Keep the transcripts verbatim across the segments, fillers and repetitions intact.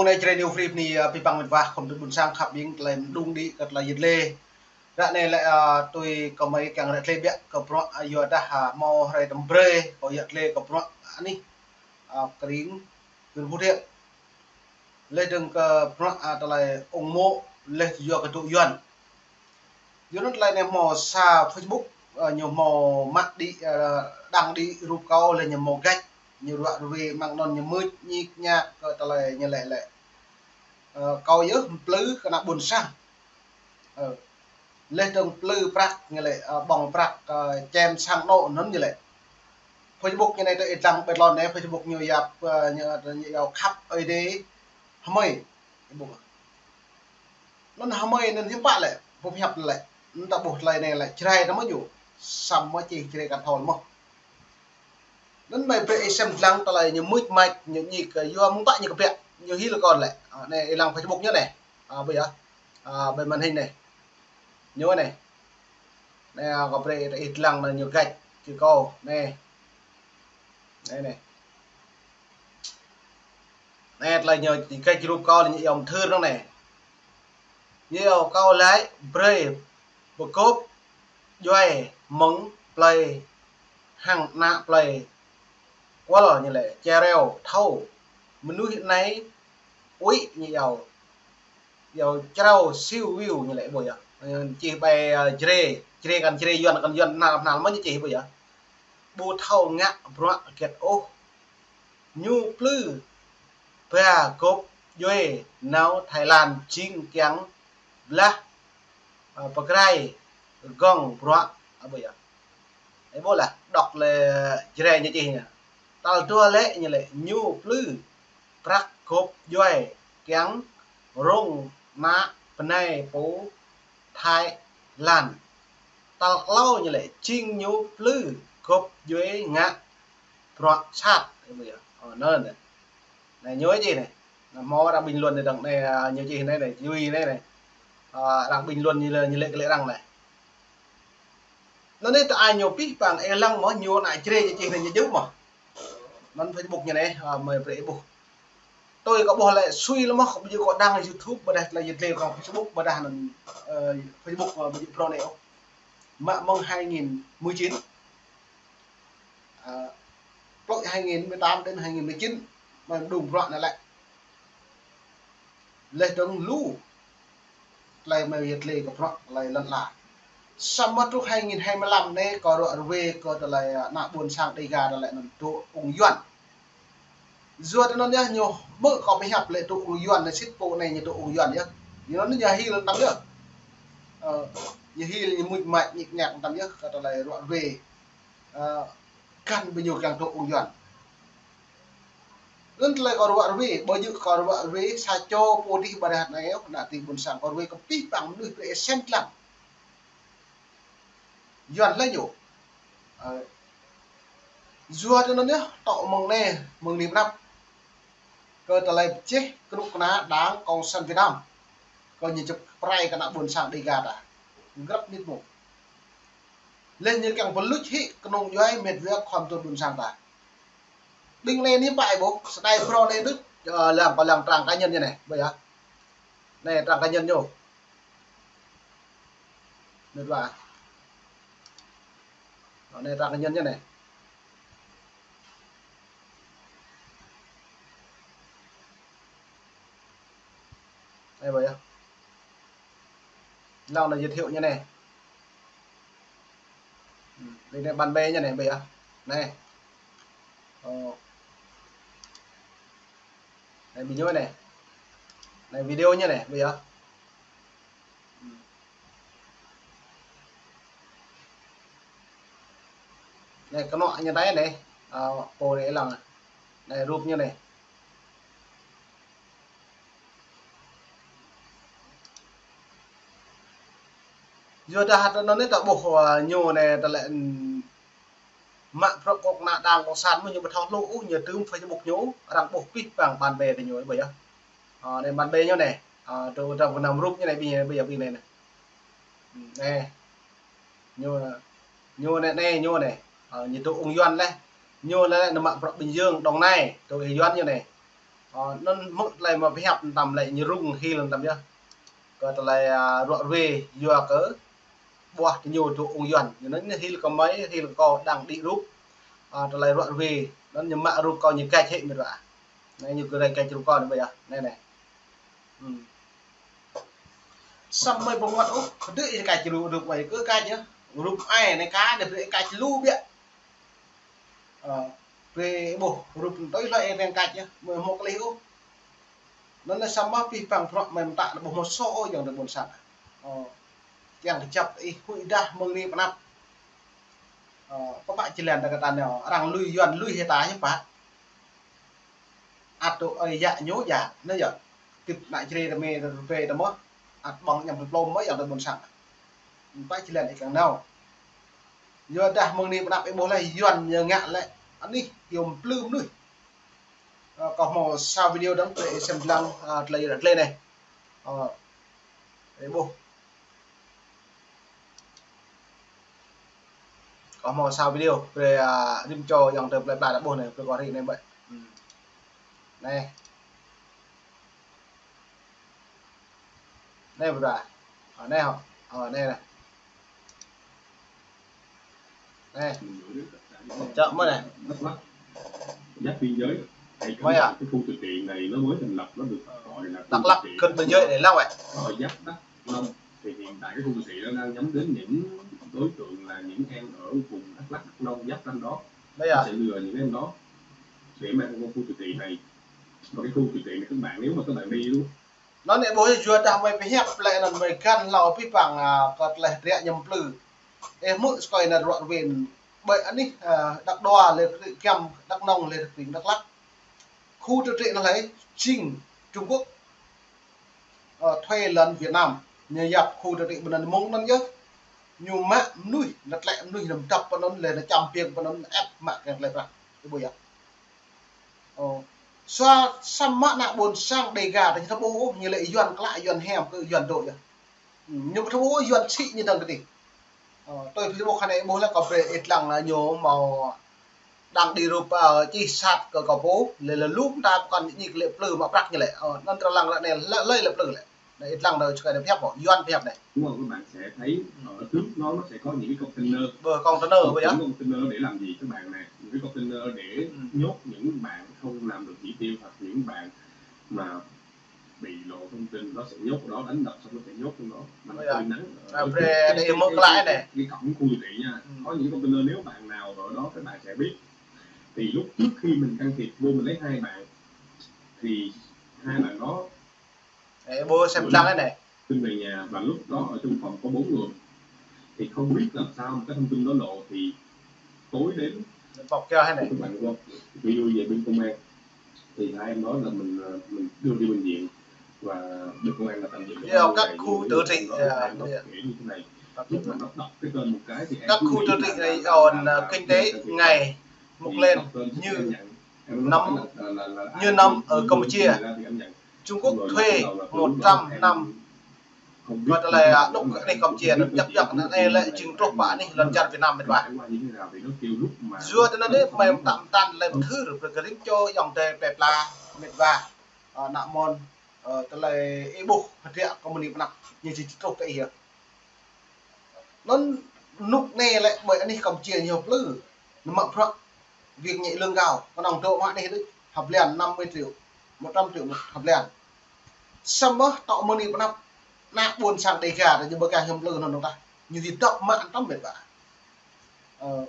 Anai Jrai New Free anai, ơ, pơpă met wa khŏm tŭ ƀuôn sang khăp ƀing tơlơi mơđung đĭ kơ tơlơi yit lê. Ră anai lĕ, ơ, tui kơ mơi kiăng ră tơlơi biă kơ bruă, ơ, yua dah, ơ, hmâo hrơi tơm brơi, kơ yit lê kơ bruă, ơ, anai, ơ, kring, kring pơthia. Leh dơ̆ng kơ bruă, ơ, tơlơi ung mô̆, leh yua kơ tŭ Yuan. Yua anŭn tơlơi anai hmâo sa Facebook, ơ, ñu hmâo mă đĭ, ơ, đăng đĭ rup kâo leh ñu hmâo gač, ñu ruă ruê mơ̆ng anŭn ñu mưč ñik ñak kơ tơlơi ñu lĕ lĕ. Ơ, kâo yơh plư kơ ană ƀuôn sang. Ơ, leh dơ̆ng plư prăk ñu lĕ, ơ, ƀơ̆ng prăk, ơ, čem sang anŏ anŭn ñu lĕ. Facebook ñu anai tơ ih lăng ƀơi lŏn anai, Facebook ñu yap, ơ, ñu, ñu yap khăp ơi đê hmơi. Anŭn hmơi anŭn hiư̆m pă lĕ, pơhiăp lĕ. Anŭn ta ƀuh tơlơi anai lĕ, Jrai ta mơ̆ ñu. Samơ̆ čih Jrai kăn thâo mơ̆. Anŭn mơi brơi ih sem lăng tơlơi ñu mưč mač, ñu ñik kơ yua mơ̆ng pă ñu kơbiă, ñu hil kơ lĕ. Ơ, anai ih lăng Facebook ñu anai. Ơ, ƀơi yơh. Ơ, ƀơi màn hình anai. Ñu anai. Anai, ơ, kâo brơi ih lăng anai ñu gač kơ kâo. Anai. Anai, anai. Anai, tơlơi ñu gač rup kâo anai ñu iâu mơthưr anŭn anai. Ñu iâu kâo laĭ brơi pơgop djuai mơ̆ng plơi hăng ană plơi kual ñu lĕ čơreo thâo. Mơnuih anai ui ñu iâu. Iâu črâo siu wiu ñu lĕ ƀu yơh. Ơ, čih ƀơi, ơ, Jrai, Jrai kăn Jrai Yuan kăn Yuan nal nal mơ̆ ñu čih ƀu yơh. Ƀu thâo ngă bruă hơget ôh. Ñu plư ba gŏp djuai nao Thái Lan jing kiăng blah, ơ, pơgrai gơ̆ng bruă, ơ, ƀu yơh. Ơ, ƀu lah, đŏk lĕ Jrai ñu čih ñu. Tal dua lĕ ñu lĕ ñu plư prăk gŏp djuai kiăng rông ană bơnai pô Thái Lan. Tal klâo ñu lĕ jing ñu plư gŏp djuai ngă bruă sat. Ơ, anŭn anai. Anai ñu čih anai. Anai hmâo arăng bình luận anai dơ̆ng anai, ơ, ñu čih anai anai, Jrai anai anai. Ơ, arăng bình luận ñu lĕ, ñu lĕ kơ lĕ arăng anai. Anŭn anai tơ ai ñu pih pang ih lăng mơ̆ ñu ană Jrai ñu čih anai ñu djơ̆ mơ̆. Anŭn Facebook ñu anai, ơ, mơi brơi ih ƀuh. Tui kâo ƀuh lĕ sui lĕ mơ̆, ƀu djơ̆ kâo đăng YouTube, ƀôdah tơlơi yit lê kâo Facebook, ƀôdah anŭn, ơ, Facebook, ơ, ƀu djơ̆ phrâo anai ôh. Mă mơ̆ng hai nghìn mười chín. Ơ, plơi hai nghìn mười tám đến hai nghìn mười chín, mơi mơđung bruă anai lĕ. Leh dơ̆ng lu tơlơi mơi yit lê kơ bruă tơlơi lŏn ala. Samơ̆ truh hai nghìn hai mươi lăm anai kâo ruă ruê kơ tơlơi, ơ, ană ƀuôn sang Dêga tơlơi anŭn tŭ ung Yuan. Yua tơ anŭn yơh ñu hmư̆ kâo pơhiăp lĕ tŭ ung Yuan anai sĭt pô anai ñu tŭ ung Yuan yơh. Ñu anŭn ñu hil tam yơh. Ơ, ñu hil ñu mưč mač ñik ñak tam yơh kơ tơlơi ruă ruê. Ơ, kăn ƀing ñu kiăng tŭ ung Yuan. Anŭn tơlơi kâo ruă ruê, ƀu djơ̆ kâo ruă ruê sa čô pô dih ƀôdah anai ôh, ană tĭ ƀuôn sang kâo ruê kơ pih pang mơnuih brơi ih sem lăng. Yuan lĕ ñu. Ơ, yua tơ anŭn yơh, tŏ mơ̆ng anai, mơ̆ng anai pơnăp. Kơ tơlơi pơčeh kơnuk kơna Đảng Cộng sản Việt Nam. Kơ ñu čơp prai kơ ană ƀuôn sang Dêga ta. Grăp mĭt mông. Leh ñu kiăng pơluč hĭ kơnung djuai met wa khŏm tŭ ƀuôn sang ta. Ƀing anai anai ƀai ƀôh, sơdai phrâo anai đôč, ơ, lăng kơ lăng trang cá nhân ñu anai, ƀu yơh. Anai trang cá nhân ñu. Met wa. Anai trang cá nhân ñu anai. Anai ƀu yơh. Lăng anai giới thiệu ñu anai. Ư, anai anai bạn bè ñu anai ƀu yơh. Anai. Ơ. Anai ƀing ñu anai. Anai video ñu anai ƀu yơh. Anai kơnuk ñu anai anai, ơ, pô anai lăng. Anai rup ñu anai. Yua dah tơ anŭn anai ta ƀuh, ơ, ñu anai tơlơi, ưm, mă prăk kơnuk kơna Đảng Cộng sản mơ̆ ñu ƀu thâo hluh ôh, ñu tơm Facebook ñu, arăng ƀuh pih pang bạn bè tơ ñu ƀu yơh. Ơ, anai bạn bè ñu anai. Ơ, tơ, tơ gơnam rup ñu anai ƀing, ƀing, ƀing anai anai. Ưm, anai. Ñu, ñu anai, anai, ñu anai. Ơ, ñu tŭ ung Yuan leh. Ñu anai lĕ ñu mă prăk Bình Dương, Đồng Nai, tŭ ih Yuan ñu anai. Ơ, anŭn mơ̆ tơlơi mă pơhiăp tăm lĕ ñu rŭng hil tăm yơh. Kơ tơlơi, a, ruă ruê yua kơ ƀuah tơ ñu tŭ ung Yuan. Ñu anŭn hil kơ mơi, hil kơ kâo đang đĭ rup. A, tơlơi ruă ruê. Anŭn ñu mă rup kâo ñu kač hĭ mĭt wa. Anai ñu kơ rai kač rup kâo anai ƀơi yơh. Anai anai. Hmm. Samơ̆ mơi ƀu ngă ôh, kơdơi kač rup, rup mơi kơ kač yơh. Rup ai anai ka, anai brơi kač lu biă. Ơ, brơi ƀuh rup tui hloi ê reng kač yơh, mơi hmâo klih ôh. Anŭn lĕ samơ̆ pih păng prŏk mơi mơtă ƀuh hmâo sô ôh ayŏng adơi ƀôn sang. Ơ, kiăng kơjăp ih huĭ dah mơ̆ng anai pơ anăp. Ơ, pơpă jơlan ta kơtang anai, arăng lui Yuan lui hĭ ta hĭ pă. Ăt tŭ ơi yă ñu yă, anai yơh. Tip ană čre ta mơi ta rơbê ta mơ̆. Ăt ƀơ̆ng ñăm plơ̆ plơ̆ mơ̆ ayŏng adơi ƀôn sang. Pă jơlan ih kiăng nao. Yua dah mơ̆ng anai pơ anăp ih ƀuh lĕ Yuan ñu ngă lĕ anih yom plư mơnuih. Ơ, kâo hmâo sa video dơ̆ng brơi ih sem lăng, ơ, tơlơi yua dah tơlơi anai. Ơ, ih ƀuh. Kâo hmâo sa video brơi, a, rĭm čô ayŏng adơi plơi pla ta ƀuh anai, brơi kâo hrih anai ƀơi. Hmm. Anai. Anai ƀơi ta. Ơ, anai hŏ. Ơ, anai anai. Anai. Čŏk mơ̆ anai. Giáp biên giới. Mơi à? Cái khu tự trị này nó mới thành lập, nó được gọi là khu tự trị Đắk Lắk, kơ biên giới anai lăng wơ̆t. Ờ, giáp Đắk Nông. Thì hiện tại cái khu tự trị đó đang nhắm đến những đối tượng là những em ở vùng Đắk Lắk, Đắk Nông giáp ranh đó. Mơi à? Nó sẽ lừa những em đó để mang qua khu tự trị này. Và cái khu tự trị này các bạn, nếu mà các bạn đi đúng Anŭn ih ƀuh yua dah mơi pơhiăp lĕ anŭn mơi găn hlâo pih păng, a, kơ tơlơi hơdră ñăm plư. Ih hmư̆ sơkơi anŭn ruă ruê ƀơi anih, a, Đắk Đoa lĕ kiăm Đắk Nông lĕ tring Đắk Lắk. Khu tự trị anŭn lĕ jing Trung Quốc, ơ, thuê lŏn Việt Nam. Ñu yap khu tự trị ƀơi anŭn mơ̆ng anŭn yơh. Ñu mă mơnuih, anŭn tlĕ mơnuih anŭn dăp pơ anŭn lĕ anŭn čăm piêng pơ anŭn ĕp mă kiăng tơlơi prăk. Ih ƀuh yơh. Ơ, sa, samơ̆ ană ƀôn sang Đêga ta ñu thâo ƀuh, ñu lĕ Yuan klă, Yuan hiam kơ Yuan dŏ yơh. Ơ, ñu ƀu thâo ƀuh Yuan sĭ ñu dơ̆ng kơdih. Ơ, tui Facebook anai ƀuh lĕ kâo brơi ih lăng lĕ ñu hmâo đang đĭ rup, ơ, čih sat kơ kâo pô, lĕ lĕ lŭm ta pơkŏn ñu lĕ plư mă prăk ñu lĕ. Ơ, anŭn tơlơi lăng lĕ anai lĕ, lĕ, lĕ plư lĕ. Anai ih lăng đơi sơkơi anai pơhiăp ôh, Yuan pơhiăp anai. Đúng rồi, các bạn sẽ thấy, ờ, trước nó, nó sẽ có những cái container. Ƀơi container ƀơi yơh. Những container để làm gì các bạn nè? Những cái container để nhốt những bạn không làm được chỉ tiêu hoặc những bạn mà bị lộ thông tin, nó sẽ nhốt ở đó, đánh đập xong nó sẽ nhốt trong đó. Mà hơi nắng, ờ, cái, cái, cái, cái, cái cổng khu tự trị nha. Có những container nếu bạn nào ở đó các bạn sẽ biết. Thì lúc trước khi mình can thiệp vô mình lấy hai bạn thì hai bạn đó Ê, ƀuh sem lăng anai. Tin về nhà và lúc đó ở trong phòng có bốn người. Thì không biết làm sao mà cái thông tin đó lộ thì tối đến Bọc cho hai này. Các bạn qua, ví dụ về bên công an thì hai em nói là mình, ờ, mình đưa đi bệnh viện và bên công an là tạm giữ. Các khu tự trị, ờ, kể như thế này. Lúc mà nó đọc cái tên một cái thì em cứ nghĩ là, là, là, là, là, kinh tế ngày một lên như nắm, như nắm ở Campuchia. Trung Quốc thuê một trăm năm. Kơ tơlơi, a, đŭk kơ anih Campuchia anŭn djăp djăp anŭn lĕ jing truh pơ anih lŏn čar Việt Nam mĕt wa. Yua tơ anŭn đe mơi tam tan lĕ mơthưr brơi kơ rĭm čô ayŏng adơi plơi pla mĕt wa. Ơ, ană mơ̆n, ơ, tơlơi ih ƀuh hơdră kơ mơni pơnăp ñu či truh kơ ih yơh. Anŭn rơnŭk anai lĕ ƀơi anih Campuchia ñu plư. Ñu mă prăk việc nhẹ lương cao, kơnơ̆ng dŏ mă anih đôč, ha blan năm mươi triệu, một trăm triệu một ha blan. Samơ̆ tŏ mơni pơnăp, ană ƀôn sang Đêga ta ñu ƀơi kah ñu plư anŭn ta. Ñu či dŏ mă anŭn tăm mĕt wa. Ơ,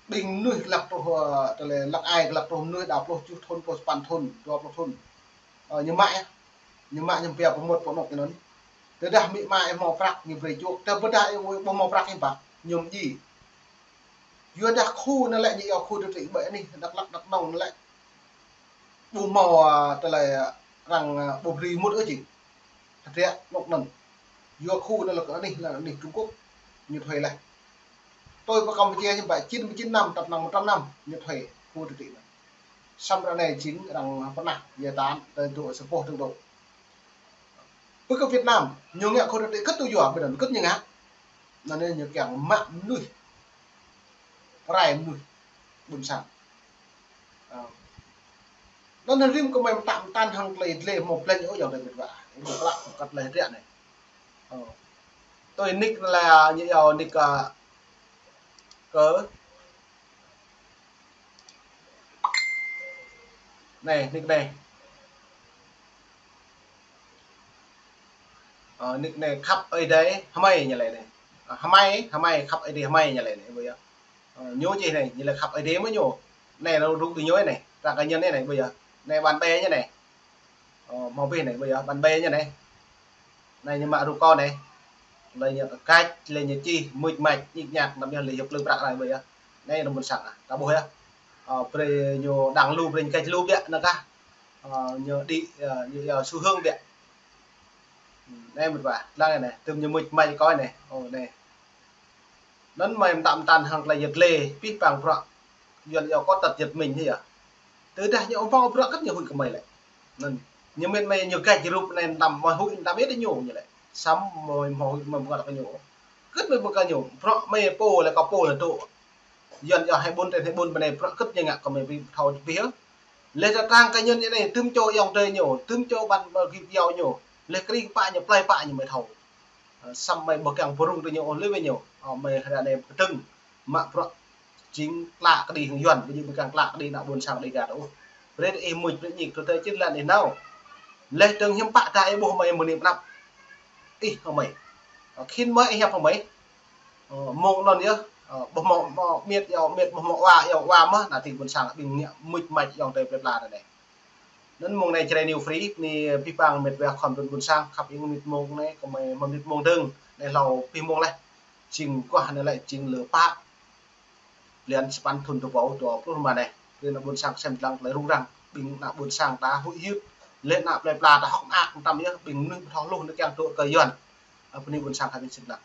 ƀing mơnuih lăk truh, ơ, tơlơi lăk ai lăk truh mơnuih đa pluh tơjuh thŭn, pluh sapăn thŭn, dua pluh thŭn. Ơ, ñu mă yơh. Ñu mă ñu pia pơmŭt pơnŭk ñu anŭn. Tơdah amĭ ama ih hmâo prăk ñu brơi čuh. Tơdah ih ƀu hmâo prăk ih ƀă, ñu mơji. Yua dah khu anŭn lĕ ñu yua khu tự trị ƀơi anih Đắk Lắk Đắk Nông anŭn lĕ. Ƀu hmâo, a, tơlơi, a, arăng, a, ƀu brơi mŭt ôh či. Hơdră mŭt anŭn. Yua khu anŭn lĕ kơ anih, lĕ anih Trung Quốc. Ñu thuê laih. Tui pơ Campuchia hiư̆m pă chín mươi chín năm, tăp năng một trăm năm, ñu thuê khu tự trị anŭn. Samơ̆ ră anai jing arăng pơnah, yơh tan, tơl dŏ, sa boh tơl dŏ. Pơ kơ Việt Nam, ñu ngă khu tự trị kơ tui yua, ƀơi anŭn kơ ñu ngă. Anŭn anai ñu kiăng mă mơnuih. Pơrai mơnuih. Ƀôn sang. Ơ. Anŭn rĭm kơ mơi mơtă mơtăn hăng tơlơi dlê mơ̆ plĕnh ôh yơh tơlơi mĕt wa. Ih ƀu klă kơ tơlơi hơdră anai. Ơ. Tui nik anai lĕ ñu yua nik, ơ, kơ. Anai, nik anai. Ơ, nik anai khăp Ơi Adai hơmơi ñu lĕ anai. Ơ, hơmơi, hơmơi khăp Ơi Adai hơmơi ñu lĕ anai, ƀu yơh. Ơ, ñu čih anai, ñu lĕ khăp Ơi Adai mơ̆ ñu. Anai anŭn rup tui ñu anai, arăng kơ ñu anai, ƀu yơh. Anai bạn bè ñu anai. Ơ, hmâo abih anai, ƀu yơh, bạn bè ñu anai. Anai ñu mă rup kâo anai. Lĕ ñu kơkač, lĕ ñu čih, mŭč mač, ñik ñak, anăm yơh lĕ yua plư prăk anai, ƀu yơh. Anai anŭn ƀôn sang ah, ta ƀuh yơh. Ơ, brơi ñu đăng lu, brơi ñu kơkač lu biă anŭn kah. Ơ, ñu đĭ, ơ, ñu, ơ, xu hướng biă. Anai mĕt wa, lăng anai, tơm ñu mŭč mač kâo anai. Ơ, anai. Anŭn mơi mơtă mơtăn hăng tơlơi yăt lê, pih pang bruă. Yuan yua kơ tơlơi yăt mĭn hĭ yơh. Tơdah ñu hmâo bruă kơ̆t ñu huĭ kơ mơi lĕ. Anŭn. Ñu mĭn mơi ñu gač rup anai mơtam, mơi huĭ mơtam yơh ñu ñu lĕ. Samơ̆ mơi hmâo huĭ mơi ƀu ngă kơ ñu. Kơ̆t mơi ƀu kơ ñu. Bruă mơi pô lĕ kơ pô lĕ tŭ. Yuan yua hai ƀôn trên hai ƀôn ƀơi anai bruă kơ̆t ñu ngă kơ mơi ƀu thâo pih yơh. Lĕ ta trang cá nhân ñu anai, tơm čô ayŏng adơi ñu, tơm čô ƀan ƀơ gih yua ñu. Lĕ krĭng pă ñu, plơi pă ñu mơi thâo. Ơ, samơ̆ mơi ƀu kiăng pơrŭng tui ñu ôh lĕ ƀơi ñu. Ơ, mơi hơdră anai kơtơ̆ng. Mă bruă jing klă kơđi hăng Yuan, ƀu djơ̆ ƀu kiăng klă kơđi ană ƀôn sang Dega tơ ôh. Brơi ih mŭč, brơi ñik, tơl tơ čin lan ih nao. Lĕ tơng hiư̆m pă ta ih ƀuh mơi mơni pơnăp. Ih hơmơi. Ơ, khĭn mơi ih hiăp hơmơi. Ơ, mơ̆ng anŭn yơh, ơ, ƀu hmâo, hmâo miêt, yua miêt, ƀu hmâo wa, yua wa mơ̆, anai tơl ƀôn sang ƀing ñu mŭč mač ayŏng adơi plơi pla anai. Anŭn mơ̆ng anai Jrai New Free, anai pih pang mĕt wa khŏm trŭn ƀôn sang, khăp ing mĭt mơ̆ng anai, kơ mơi hmâo mĭt mơ̆ng dơ̆ng, anai hlâo pih mơ̆ng laih. Jing guah anai lĕ jing lơ pă. Blan sapăn thŭn dua rơbâo dua pluh rơma anai. Brơi ană ƀôn sang sem lăng tơlơi rŭng răng, ƀing ană ƀôn sang ta huĭ hyưt, lĕ ană plơi pla ta hơ̆k mơak mơtam yơh, ƀing mơnuih ƀu thâo hluh anai kiăng tŭ kơ Yuan. Ơ, bơni ƀôn sang khăp ing sem lăng.